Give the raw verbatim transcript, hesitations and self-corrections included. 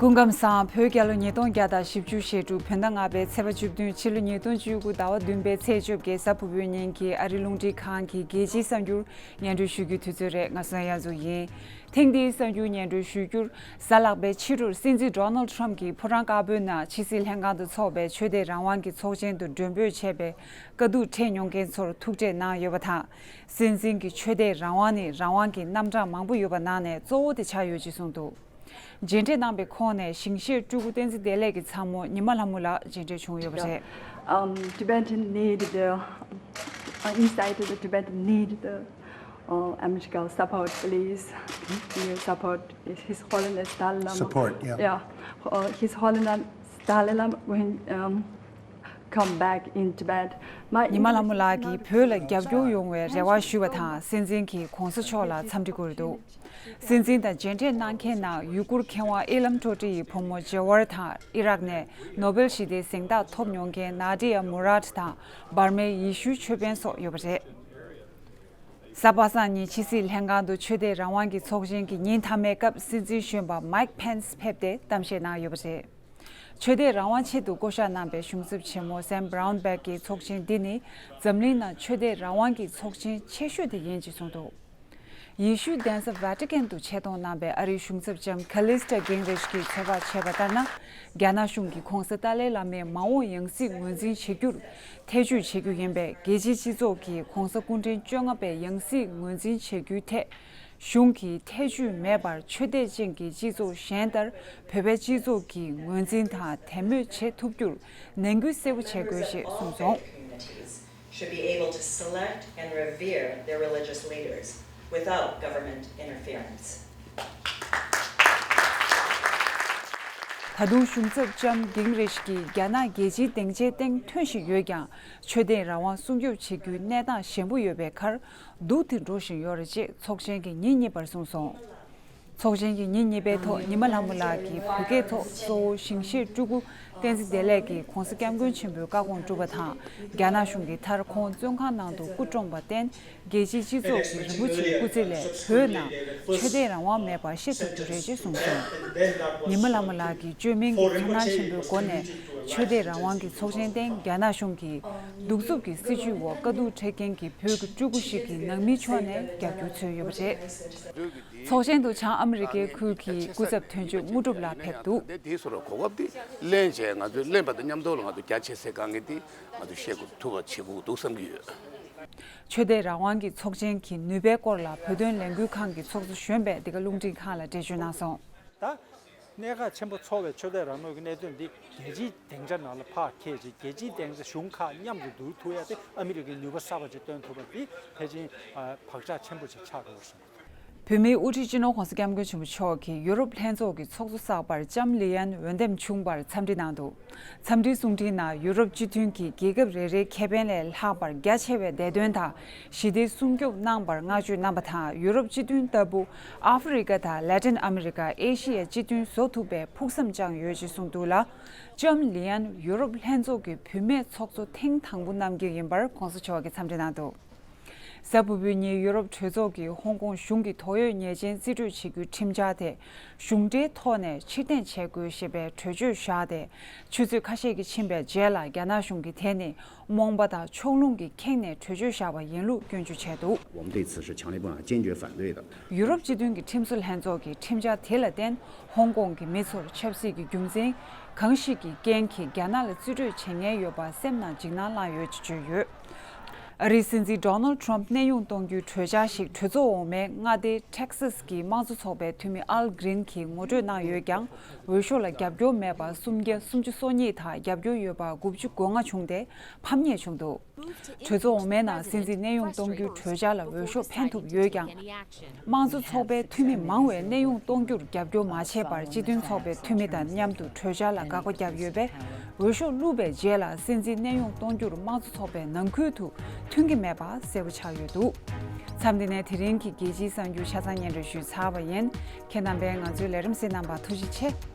སྐུ་ཁམས་བཟང་། བོད་རྒྱལ་ལོ་ཉིས་སྟོང་བརྒྱ་དང་བཞི་བཅུ་ཞེ་དྲུག་བོད་ཟླ་ལྔ་པའི་ཚེས་པ་བཅུ་བདུན། ཕྱི་ལོ་ཉིས་སྟོང་བཅུ་དགུ་ཟླ་བ་བདུན་པའི་ཚེས་བཅོ་བརྒྱད། གཟའ་ཕུར་བུའི་ཉིན་གྱི་ཨ་རིའི་རླུང་འཕྲིན་ཁང་གི་རྒྱལ་སྤྱིའི་གསར་འགྱུར་སྙན་སྒྲོན་ཞུ་རྒྱུའི་དུས་ཚོད་རེད། ང་བསོད་ཡ་མཚོ་ཡིན། ཐེངས་འདིའི་གསར་འགྱུར་སྙན་སྒྲོན་ཞུ་རྒྱུར། གཟའ་ལྷག་པའི་ཕྱི་དྲོར་སྲིད་འཛིན་ཌོ་ནལ་ཊམ་གྱིས་ཕོ་བྲང་དཀར་པོའི་ནང་ཕྱི་སྲིད་ལྷན་ཁང་དུ་འཚོགས་པའི་ཆོས་དད་རང་དབང་གི་ཚོགས་ཆེན་དུ་མགྲོན་འབོད་བྱས་པའི་དཀའ་སྡུག་འཕྲད་མྱོང་མཁན་ཚོར་ཐུག་འཕྲད་གནང་ཡོད་པ་དང་། སྲིད་འཛིན་གྱིས་ཆོས་དད་རང་དབང་ནི་རང་དབང་གི་རྣམ་གྲངས་མང་པོ་ཡོད་པ་ནང་ནས་གཙོ་བོ་དེ་ཆགས་ཡོད་ཅེས་གསུངས་འདུག་མཇལ་འཕྲད་གནང་པའི་ཁོངས་ནས་ཞིང་གཤེགས་སྤྲུལ་སྐུ་བསྟན་འཛིན་བདེ་ལེགས་ཀྱི་ཚ་མོ་ཉི་མ་ལྷ་མོ་ལགས་མཇལ་འཕྲད་བྱུང་ཡོད་པ་རེད། Um, Tibetan need the, uh, inside the Tibetan need the, uh, America support, please. Your support, His Holiness Dalai Lama. Support, yeah. Yeah, uh, His Holiness Dalai Lama when, um, come back in Tibet. My ཉི་མ་ལྷ་མོ་ལགས་ཀྱིས་བོད་ལ་རྒྱབ་སྐྱོར་ཡོང་བའི་རེ་བ་ཞུས་པ་དང་། སྲིད་འཛིན་གྱིས་གོང་ས་མཆོག་ལ་འཚམས་འདྲི་བསྐུར་འདུག་སྲིད་འཛིན་དང་མཇལ་འཕྲད་གནང་མཁན་ནང་ཡུ་གུར་མཁས་དབང་ཨི་ལམ་ཊོ་ཊི་ཡི་བུ་མོ་ཇེ་ཝར་དང་། ཨི་རག་ནས་ནོ་བེལ་ཞི་བདེའི་གཟེངས་རྟགས་ཐོབ་མྱོང་མཁན་ནཱ་ཌི་ཡ་མུ་རཱད་དང་འབར་མའི་ཡེ་ཤུའི་ཆོས་དཔོན་སོགས་ཡོད་པ་རེད། གཟའ་པ་སངས་ཉིན་ཕྱི་སྲིད་ལྷན་ཁང་དུ་ཆོས་དད་རང་དབང་གི་ཚོགས་ཆེན་གྱི་ཉིན་མཐའ་མའི་སྐབས་སྲིད་འཛིན་གཞོན་པ་མའིག་ཕེན་སི་ཕེབས་ཏེ་གཏམ་བཤད་གནང་ཡོད་པ་རེད། ཆོས་དད་རང་དབང་ཆེད་དུ་བསྐོ་གཞག་གནང་པའི་གཞུང་ཚབ་ཆེན་མོ་སེམ་བྷ་རའུན་བྷེག་གིས་ཚོགས་ཆེན་འདི་ནི་འཛམ་གླིང་ནང་ཆོས་དད་རང་དབང་གི་ཚོགས་ཆེན་ཆེ་ཤོས་དེ་ཡིན་ཅེས་གསུངས་འདུག་ཡེ་ཤུའི་གདན་ས་ཝེ་ཏི་ཀན་དུ་ཆེད་གཏོང་གནང་པའི་ཨ་རིའི་གཞུང་ཚབ་ལྕམ་ཁ་ལིས་ཏྲ་གིང་རིཤ་གིས་ཚོད་དཔག་བྱས་པ་ལྟར་ན། རྒྱ་ནག་གཞུང་གིས་༧གོང་ས་ཏཱ་ལའི་བླ་མའི་མ་འོངས་ཡང་སྲིད་ངོས་འཛིན་བྱེད་རྒྱུར་ཐེ་ཇུས་བྱེད་རྒྱུ་ཡིན་པས། རྒྱལ་སྤྱིའི་སྤྱི་ཚོགས་ཀྱིས་༧གོང་ས་སྐུ་ཕྲེང་བཅོ་ལྔ་པའི་ཡང་སྲིད་ངོས་འཛིན་བྱེད་རྒྱུའི་ཐད། གཞུང་གིས་ཐེ་ཇུས་མེད་པར་ཆོས་དད་ཅན་གྱི་སྤྱི་ཚོགས་གཞན་ལྟར་བོད་པའི་སྤྱི་ཚོགས་ཀྱིས་ངོས་འཛིན་དང་དད་མོས་བྱེད་ཐུབ་རྒྱུར་ནན་སྐུལ་གསལ་པོ་བྱེད་དགོས་ཞེས་གསུངས་སོང་། Communities should be able to select and revere their religious leaders without government interference. ད་དུང་གཞུང་ཚབ་ལྕམ་གིང་རིཤ་གིས་རྒྱ་ནག་རྒྱལ་སྤྱིའི་སྡིངས་ཆའི་སྟེང་ཐོན་བཞིན་ཡོད་ཀྱང་། ཆོས་དད་རང་དབང་སྲུང་སྐྱོབ་བྱེད་རྒྱུའི་གནས་སྟངས་ཞན་པོ་ཡོད་པའི་ཁར། སྡུག་ཏུ་འགྲོ་བཞིན་ཡོད་རེད་ཅེས་ཚོགས་ཆེན་གྱི་ཉིན་གཉིས་པར་གསུངས་སོང་། ཚོགས་ཆེན་གྱི་ཉིན་གཉིས་པའི་ཐོག་ཉི་མ་ལྷ་མོ་ལགས་ཀྱིས་བོད་སྐད་ཐོག་གཙོ་བོ་ཞིང་གཤེགས་སྤྲུལ་སྐུ་བསྟན་འཛིན་བདེ་ལེགས་ཀྱིས་༧གོང་ས་༧སྐྱབས་མགོན་ཆེན་པོའི་བཀའ་དགོངས་བསྒྲུབས་པ་དང་། རྒྱ་ནག་གཞུང་གིས་མཐར་ཁོང་བཙོན་ཁང་ནང་དུ་སྐུ་བཀྲོངས་པར་བརྟེན། རྒྱལ་སྤྱིའི་སྤྱི་ཚོགས་ཀྱི་རིན་པོ་ཆེའི་སྐུ་ཚེ་ལས་བོད་ནང་ཆོས་དད་རང་དབང་མེད་པ་ཤེས་ཐུབ་རྒྱུ་རེད་ཅེས་གསུངས་སོང་། ཉི་མ་ལྷ་མོ་ལགས་ཀྱིས་བཅོས་མིན་གྱི་ཚོར་སྣང་ཆེན་པོའི་སྒོ་ནས་ཆོས་དད་རང་དབང་གི་ཚོགས་ཆེན་སྟེང་རྒྱ་ནག་གཞུང་གིས་གདུག་རྩུབ་ཀྱི་སྲིད་བྱུས་འོག་དཀའ་སྡུག་འཕྲད་མཁན་གྱི་བོད་ཀྱི་སྤྲུལ་སྐུ་ཞིག་གི་ནང་མིའི་ཕྱོགས་ནས་རྒྱབ་སྐྱོར་འཚོལ་ཡོད་པ་རེད། ཚོགས་ཆེན་དུ་བྱང་ཨ་མི་རི་ཀའི་ཁུལ་གྱི་སྐུ་ཚབ་དོན་གཅོད་དངོས་གྲུབ་ལགས་ཕེབས་འདུག་དེ་དེའི་སོར་གོ་སྐབས་དེ་ལེན་བྱས། ང་ཚོས་ལེན་པ་དང་མཉམ་དུ་ལ་ང་ཚོ་རྒྱ་ཆེ་སའི་དཀའ་ངལ་དེ་ང་ཚོས་ཤེས་དགོས་ཐུབ་པ་བྱེད་དགོས་འདུག་བསམ་གྱི་ཡོད། ཆོས་དད་རང་དབང་གི་ཚོགས་ཆེན་གྱི་ནུས་པའི་སྐོར་ལ་བོད་དོན་ལས་འགུལ་ཁང་གི་ཚོགས་གཙོ་གཞོན་པས་འདི་ག་རླུང་འཕྲིན་ཁང་ལ་འགྲེལ་བརྗོད་གནང་སོང་། ད་གནད་འགག་ཆེན་པོ་ཚོར་བའི་ཆོས་དད་རང་མོས་ཀྱི་གནད་དོན་འདི་རྒྱལ་སྤྱིའི་སྡིངས་ཆ་ནང་ལ་ཕར་འཁྱེར་ཅིག་རྒྱལ་སྤྱིའི་སྡིངས་ཆ་གཞུང་ཁག་མཉམ་དུ་བསྡུར་ཐུབ་ཡ་དེ་ཨ་མི་རི་ཀའི་ནུས་པ་གསར་པ་ཅིག་སྟོན་ཐུབ་པ་འདི་ཕལ་ཆེར་བག་ཆགས་ཆེན་པོ་ཅིག་ཆགས་འགྲོ་བཞིན་འདུག་བོད་མིའི་དབུ་ཁྲིད་སྤྱི་ནོར་༧གོང་ས་༧སྐྱབས་མགོན་ཆེན་པོ་མཆོག་གིས་ཡུ་རོབ་ལྷན་ཚོགས་ཀྱི་ཚོགས་གཙོ་གསར་པར་ལྕམ་ལི་ཡན་འོས་འདེམས་བྱུང་བར་འཚམས་འདྲི་གནང་འདུག་འཚམས་འདྲིའི་གསུང་འཕྲིན་ནང་ཡུ་རོབ་སྤྱི་མཐུན་གྱི་རྒྱལ་ཁབ་རེ་རེའི་ཁེ་ཕན་ལས་ལྷག་པར་རྒྱ་ཆེ་བའི་བདེ་དོན་དང་ཞི་བདེ་སྲུང་སྐྱོབ་གནང་བར་བསྔགས་བརྗོད་གནང་པ་དང་། ཡུ་རོབ་སྤྱི་མཐུན་ལྟ་བུ་ཨ་ཧྥེ་རི་ཀ་དང་ལེ་ཏིན་ཨ་མི་རི་ཀ། ཨེ་ཤི་ཡའི་སྤྱི་མཐུན་བཟོ་ཐུབ་པའི་ཕུགས་བསམ་བཅངས་ཡོད་ཅེས་གསུངས་འདུག་ལ། ལྕམ་ལི་ཡན་ཡུ་རོབ་ལྷན་ཚོགས་ཀྱི་བུད་མེད་ཚོགས་གཙོ་ཐེངས་དང་པོ་གནང་རྒྱུ་ཡིན་པར་༧གོང་ས་མཆོག་གིས་འཚམས་འདྲི་གནང་འདུག་གཟའ་ཕུར་བུའི་ཉིན་ཡུ་རོབ་གྲོས་ཚོགས་ཀྱིས་ཧོང་ཀོང་གཞུང་གི་དོགས་ཡོད་ཉེས་ཅན་རྩིས་སྤྲོད་བྱེད་རྒྱུའི་ཁྲིམས་འཆར་དེ་གཞུང་འབྲེལ་ཐོག་ནས་ཕྱིར་འཐེན་བྱེད་དགོས་ཞེས་པའི་གྲོས་ཆོད་བཞག་སྟེ། ཆུ་ཚོད་ཁ་ཤས་ཀྱི་ཕྱིན་པའི་རྗེས་ལ་རྒྱ་ནག་གཞུང་གིས་དེ་ནི་རྨོངས་པ་དང་ཕྱོགས་ལྷུང་གིས་ཁེངས་ནས་གྲོས་ཆོད་བཞག་པ་ཡིན་ལུགས་སྐྱོན་བརྗོད་བྱས་འདུག 我们对此是强烈不满，坚决反对的。 ཡུ་རོབ་སྤྱི་མཐུན་གྱི་ཁྲིམས་བཟོ་ལྷན་ཚོགས་ཀྱིས་ཁྲིམས་འཆར་དེ་ལ་བརྟེན། ཧོང་ཀོང་གི་མི་ཚོར་ཆབ་སྲིད་ཀྱི་རྒྱུ་མཚན་གང་ཞིག་གི་རྐྱེན་གྱིས་རྒྱ་ནག་ལ་རྩིས་སྤྲོད་བྱེད་མཁན་ཡོད་པ་སེམས་ནང་འཇིགས་སྣང་བསླངས་ཡོད་ཅེས་བརྗོད་ཡོད། ཨ་རིའི་སྲིད་འཛིན་ཌོ་ནལ་ཊམ་གནས་དབྱུང་གཏོང་རྒྱུའི་གྲོས་འཆར་ཞིག་གྲོས་ཚོགས་འོག་མའི་མངའ་སྡེ་ཊེག་སཱས་ཀྱི་དམངས་གཙོ་ཚོགས་པའི་འཐུས་མི་ཨལ་གྷི་རིན་གྱིས་ངོ་སྤྲོད་གནང་ཡོད་ཀྱང་། འོས་ཤོག་ལ་རྒྱབ་སྐྱོར་མེད་པ་སུམ་བརྒྱ་སུམ་ཅུ་སོ་གཉིས་དང་རྒྱབ་སྐྱོར་ཡོད་པ་དགུ་བཅུ་གོ་ལྔ་བྱུང་སྟེ། ཕམ་ཉེས་བྱུང་འདུག་གྲོས་ཚོགས་འོག་མའི་ནང་སྲིད་འཛིན་གནས་དབྱུང་གཏོང་རྒྱུའི་གྲོས་འཆར་ལ་འོས་ཤོག་འཕེན་ཐུབ་ཡོད་ཀྱང་། དམངས་གཙོ་ཚོགས་པའི་འཐུས་མི་མང་བས་གནས་དབྱུང་གཏོང་རྒྱུར་རྒྱབ་སྐྱོར་མ་བྱས་པར། སྤྱི་མཐུན་ཚོགས་པའི་འཐུས་མི་དང་མཉམ་དུ་གྲོས་འཆར་ལ་དགག་པ་བརྒྱབ་ཡོད་པས། འོས་ཤོག་བླུགས་པའི་རྗེས་ལ་སྲིད་འཛིན་གནས་དབྱུང་གཏོང་རྒྱུར་དམངས་གཙོ་ཚོགས་པའི་ནང་ཁུལ་དུ་མཐུན་གྱི་མེད་པ་གསལ་པོ་ཆགས་ཡོད་འདུག་མཚམས་འདི་ནས་དེ་རིང་གི་རྒྱལ་སྤྱིའི་གསར་འགྱུར་ཆ་ཚང་སྙན་སྒྲོན་ཞུས་ཚར་བ་ཡིན། ཁྱེད་རྣམ་པས་ང་ཚོའི་ལས་རིམ་གཟིགས་གནང་བར་ཐུགས་རྗེ་ཆེ།